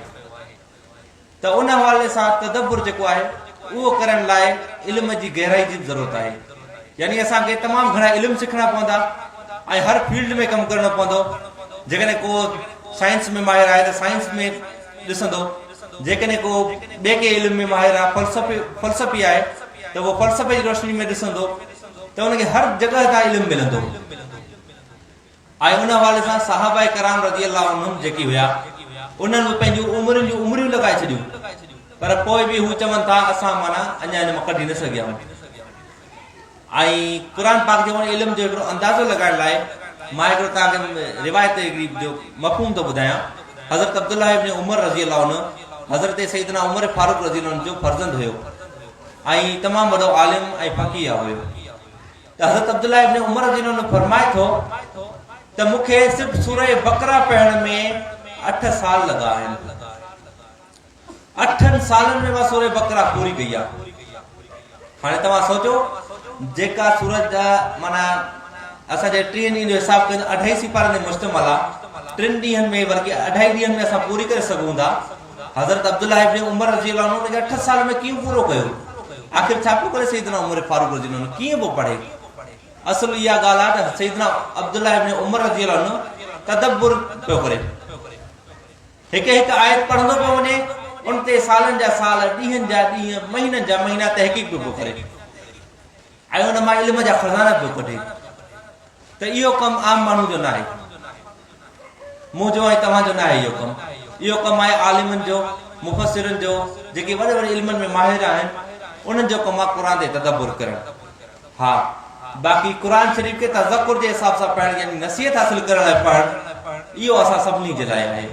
ته ان حوالي سان تدبر جيڪو آهي اهو ڪرڻ لاء علم جي گهرائي جي به ضرورت آهي يعني اسان کي تمام گهڻا علم سکڻا پوندا ۽ هر فيلڊ ۾ ڪم ڪرڻو پوندو جيڪڏهن ڪو سائنس ۾ ماهر آهي ته سائنس ۾ ڏسندو جيڪڏهن ڪو ٻئي ڪنهن علم ۾ ماهر آهي فلسفي فلسفي آهي ته اهو فلسفي جي روشني ۾ ڏسندو ته ان کي هر جڳهه تان علم ملندو. ۽ ان حوالي سان صحابه ڪرام رضي الله عنهم جيڪي هيا انهن به پنهنجون عمرين جون عمريون لڳائي ڇڏيون پر پوء به هو چون ٿا اسان معنيٰ اڃا ان مان ڪڍي نه سگهيا آهيون ۽ قرآن پاڪ جي ان علم جو هڪڙو اندازو لڳائڻ لاء مان هڪڙو توهان کي روايت هڪڙي جو مفهوم ٿو ٻڌايان حضرت عبدالله ابن عمر رضي الله عنه حضرت سيدنا عمر فاروق رضي الله عنه جو فرزند هيو ۽ تمام وڏو عالم ۽ فقيه هيو ته حضرت عبدالله ابن عمر رضي الله عنه فرمائي ٿو ته مون کي صرف سوره بقره پڙهڻ ۾ اٺ سال لڳا آهن. اٺن سالن ۾ مان سوره بقره پوري ڪئي آهي. هاڻي توهان سوچو جيڪا سورت جا معنيٰ اسان جي ٽيهن ڏينهن جو حساب ڪيون ته اڍائي سيپارن تي مشتمل آهي. ٽن ڏينهن ۾ بلڪه اڍائي ڏينهن ۾ اسان پوري ڪري سگهون ٿا. حضرت عبدالله ابن عمر رضي الله عنه ان کي اٺ سال ۾ ڪيئن پورو ڪيو؟ آخر ڇا پيو ڪري سيدنا عمر فاروق رضي الله عنه ڪيئن پيو پڙهي؟ اصل اها ڳالهه آهي ته سيدنا عبدالله ابن عمر رضي الله عنه تدبر پيو ڪري. هڪ هڪ آيت پڙهندو پيو وڃي، ان تي سالن جا سال، ڏينهن جا ڏينهن، مهينن جا مهينا تحقيق پيو ڪري. ۽ ان مان علم جا خزانا پيو ڪڍي ته اهو ڪم عام ماڻهو جو ناهي. منهنجو ۽ توهان جو ناهي اهو ڪم. اهو ڪم آهي عالمن جو، مفسرن جو، جيڪي وڏي وڏي علمن ۾ ماهر آهن، انهن جو ڪم آهي قرآن تي تدبر ڪرڻ. ها باقي قرآن شريف کي تذڪر جي حساب سان پڙهڻ يعني نصيحت حاصل ڪرڻ لاء پڙهڻ اهو اسان سڀني جي لاء آهي.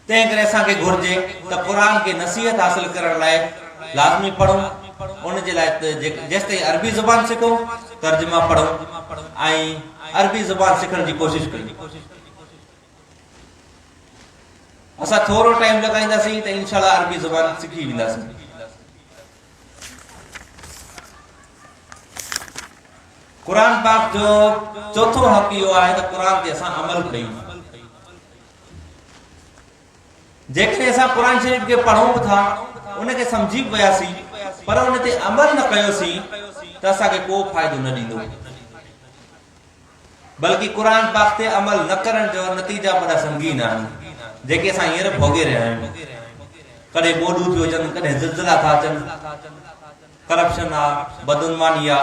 تنهن ڪري اسان کي گهرجي ته قرآن کي نصيحت حاصل ڪرڻ لاء لازمي پڙهون، ان جي لاء جيستائين عربي زبان سکون، ترجما پڙهون ۽ عربي زبان سکڻ جي ڪوشش ڪيون. اسان ٿورو ٽائيم لڳائينداسين ته انشاء الله عربي زبان سکي وينداسين. قرآن پاڪ جو چوٿون حق اهو آهي ته قرآن تي اسان عمل ڪيون. جيڪڏهن اسان قرآن شريف کي پڙهون به ٿا، ان کي سمجهي به وياسين، پر ان تي عمل نه ڪيوسين ته اسان کي ڪو فائدو نه ڏيندو. بلڪه قرآن پاڪ تي عمل نه ڪرڻ جا نتيجا وڏا سنگين آهن، جيڪي اسان هينئر ڀوڳي رهيا آهيون. ڪڏهن ٻوڏون ٿيون اچن، ڪڏهن زلزلا ٿا اچن، ڪرپشن آ، بدعنواني آ.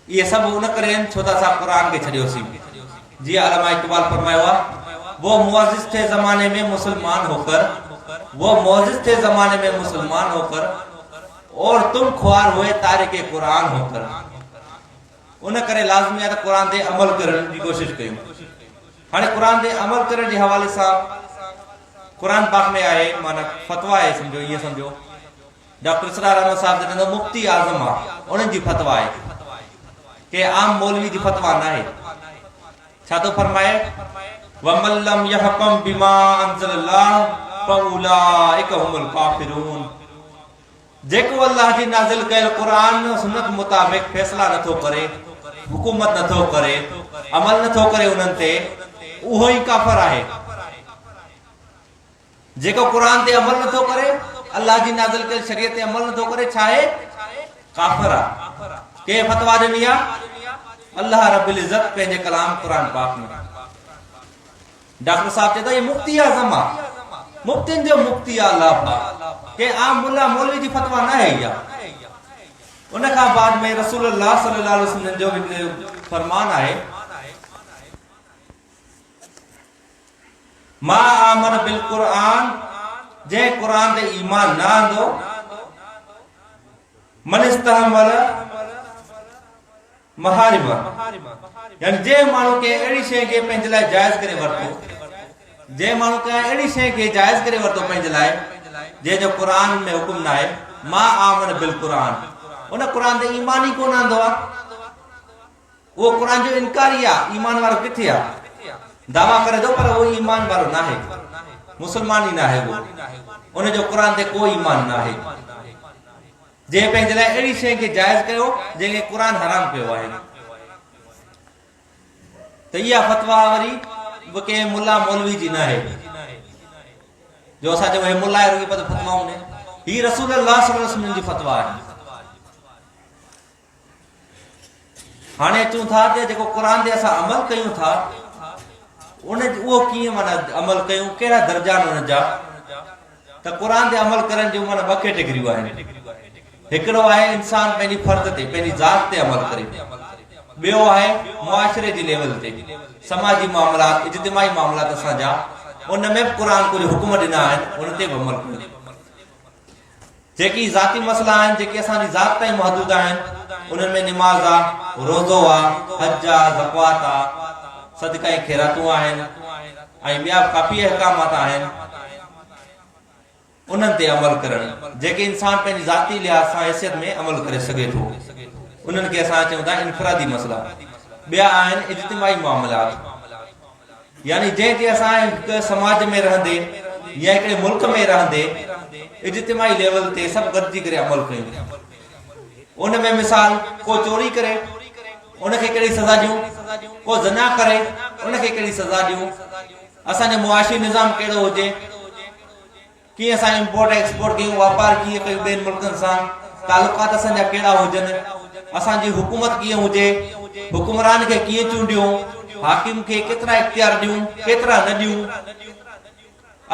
اهي سڀ ان ڪري آهن ڇو ته اسان قرآن کي ڇڏيوسين. جيئن علامه اقبال فرمايو آهي، وو معزز ٿي زماني ۾ مسلمان هوڪر، وو معزز ٿي زماني ۾ مسلمان هوڪر، اور تم خوار هئي تارڪ قرآن هوڪر. ان ڪري لازمي آهي ته قرآن تي عمل ڪرڻ جي ڪوشش ڪيون. هاڻي قرآن تي عمل ڪرڻ جي حوالي سان قرآن پاڪ ۾ آهي معنيٰ فتويٰ آهي سمجهو ائين سمجهو ڊاڪٽر اسرار احمد صاحب جڏهن ته مفتي اعظم آ انهن جي فتويٰ آهي ڪنهن عام مولوي جي فتويٰ ناهي. ڇا ٿو فرمائي ومن لم يحڪم بما انزل الله فاولئک هم الڪافرون جيڪو الله جي نازل ڪيل قرآن و سنت مطابق فيصلا نٿو ڪري، حڪومت نٿو ڪري، عمل نٿو ڪري انهن تي اهو ئي ڪافر آهي. جيڪو قرآن تي عمل نٿو ڪري، الله جي نازل ڪيل شريعت تي عمل نٿو ڪري ڇا آهي؟ ڪافر آ. ڪنهن فتويٰ ڏني آ؟ الله رب العزت پنهنجي ڪلام قرآن پاڪ ۾. ڊاڪٽر صاحب چئي ٿو هي مفتي اعظم آ. مفتين جو مفتي آ الله پاڪ. ڪنهن عام ملا مولوي جي فتويٰ ناهي اها. ان کان بعد ۾ رسول الله صلي الله عليه وسلم جو هڪ فرمان آهي. ما آمن بالقرآن جنهن قرآن تي ايمان نه آندو من استحمل محارم يعني جنهن ماڻهو ڪنهن اهڙي شيء کي پنهنجي لاء جائز ڪري ورتو جنهن ماڻهو ڪنهن اهڙي شيء کي جائز ڪري ورتو پنهنجي لاء جنهن جو قرآن ۾ حڪم ناهي ما آمن بالقرآن ان قرآن تي ايمان ئي ڪونه آندو آهي اهو قرآن جو انڪاري آ، ايمان وارو ڪٿي آ؟ دعويٰ ڪري ٿو پر اهو ايمان وارو ناهي، مسلمان ئي ناهي اهو، ان جو قرآن تي ڪو ايمان ناهي، جنهن پنهنجي لاء اهڙي شيء کي جائز ڪيو جنهن کي قرآن حرام ڪيو آهي. ته اها فتويٰ وري به ڪنهن ملا مولوي جي ناهي جو اسان چئون هي ملا آهي رڳي پت فتوائون ڏي. هي رسول الله صلي الله عليه وسلم جي فتويٰ آهي. هاڻي اچون ٿا ته جيڪو قرآن تي اسان عمل ڪيون ٿا ان اهو ڪيئن معنيٰ عمل ڪيون ڪهڙا درجا آهن ان جا ته قرآن تي عمل ڪرڻ جون معنيٰ ٻه ڪيٽيگريون آهن هڪڙو آهي انسان پنهنجي فرد تي پنهنجي ذات تي عمل ڪري ٻيو آهي معاشري جي ليول تي سماجي معاملات اجتماعي معاملات اسان جا ان ۾ به قرآن ڪجهه حڪم ڏنا آهن ان تي به عمل ڪيو جيڪي ذاتي مسئلا آهن، جيڪي اسان جي ذات تائين محدود آهن، انهن ۾ نماز آ، روزو آ، حج آ، زڪوات آ، صدقا ۽ خيراتون آهن ۽ ٻيا به ڪافي احڪامات آهن، انهن تي عمل ڪرڻ، جيڪي انسان پنهنجي ذاتي لحاظ سان حيثيت ۾ عمل ڪري سگهي ٿو، انهن کي اسان چئون ٿا انفرادي مسئلا. ٻيا آهن اجتماعي معاملات. يعني جنهن تي اسان هڪ سماج ۾ رهندي يا هڪڙي ملڪ ۾ رهندي اجتماعي ليول تي سڀ گڏجي ڪري عمل ڪيون. ان ۾ مثال ڪو چوري ڪري ان کي ڪهڙي سزا ڏيون، ڪو زنا ڪري ان کي ڪهڙي سزا ڏيون، اسان جو معاشي نظام ڪهڙو هجي، ڪيئن اسان امپورٽ ۽ ايڪسپورٽ ڪيون، واپار ڪيئن ڪيون ٻين ملڪن سان، تعلقات اسان جا ڪهڙا هجن، اسان جي حڪومت ڪيئن هجي، حڪمران کي ڪيئن چونڊيون، حاڪم کي ڪيترا اختيار ڏيون، ڪيترا نه ڏيون،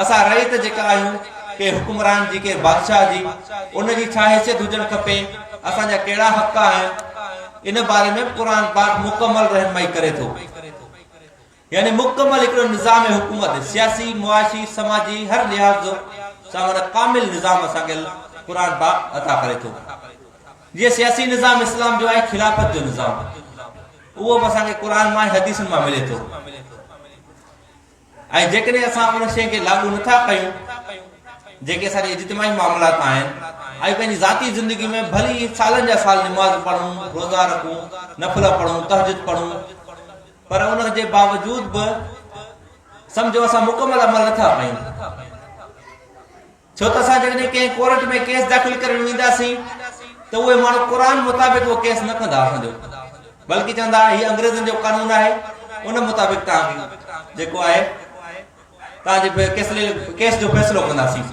اسان رعيت جيڪا آهيون ڪنهن حڪمران جي ڪنهن بادشاهه جي ان جي ڇا حيثيت هجڻ کپي، اسان جا ڪهڙا حق آهن، ان باري ۾ به قرآن پاڪ مڪمل رهنمائي ڪري ٿو. يعني مڪمل هڪڙو نظام حڪومت، سياسي، معاشي، سماجي هر لحاظ سان معنيٰ ڪامل نظام اسان کي قرآن پاڪ عطا ڪري ٿو. جيئن سياسي نظام اسلام جو آهي خلافت جو نظام اهو به اسان کي قرآن مان ۽ حديثن مان ملي ٿو ۽ جيڪڏهن اسان ان شيء کي لاڳو نٿا ڪيون جيڪي اسان جي اجتماعي معاملات آهن ۽ پنهنجي ذاتي زندگي ۾ ڀلي سالن جا سال نماز پڙهون روزا رکون نفل پڙهون تهجد پڙهون پر ان جي باوجود به سمجهو اسان مڪمل عمل نٿا ڪيون ڇو ته اسان جيڪڏهن ڪنهن ڪورٽ ۾ ڪيس داخل ڪرڻ وينداسين ته اهي ماڻهو قرآن مطابق اهو ڪيس نه ڪندا اسان جو بلڪه چوندا هي انگريزن جو قانون آهي ان مطابق توهان کي جيڪو آهي توهان جي ڪيس جو فيصلو ڪنداسين.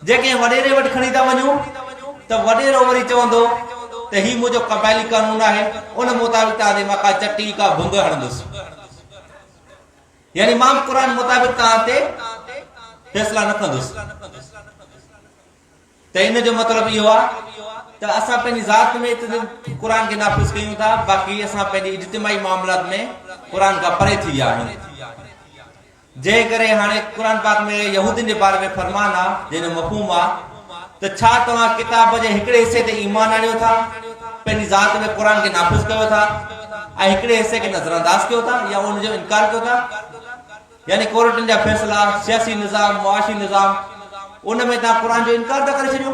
جي ڪنهن وڏيري وٽ کڻي ٿا وڃون ته وڏيرو وري چوندو ته هي منهنجو قبائلي قانون آهي ان مطابق توهان تي مان ڪا چٽي ڪا ڀنگ هڻندس. يعني مان به قرآن مطابق توهان تي فيصلا نه ڪندس. ته ان جو مطلب اهو آهي ته اسان پنهنجي ذات ۾ قرآن کي نافذ ڪيون ٿا باقي اسان پنهنجي اجتماعي معاملات ۾ قرآن کان پري ٿي ويا آهيون. جنهن ڪري هاڻي قرآن پاڪ ۾ يهودين جي باري ۾ فرمان آ جنهن جو مفهوم آ ته ڇا توهان ڪتاب جي هڪڙي حصي تي ايمان آڻيو ٿا؟ پنهنجي ذات ۾ قرآن کي نافذ ڪيو ٿا ۽ هڪڙي حصي کي نظرانداز ڪيو ٿا يا ان جو انڪار ڪيو ٿا. يعني ڪورٽن جا فيصلا، سياسي نظام، معاشي نظام ان ۾ توهان قرآن جو انڪار ٿا ڪري ڇڏيو.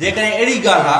جيڪڏهن اهڙي ڳالهه آ.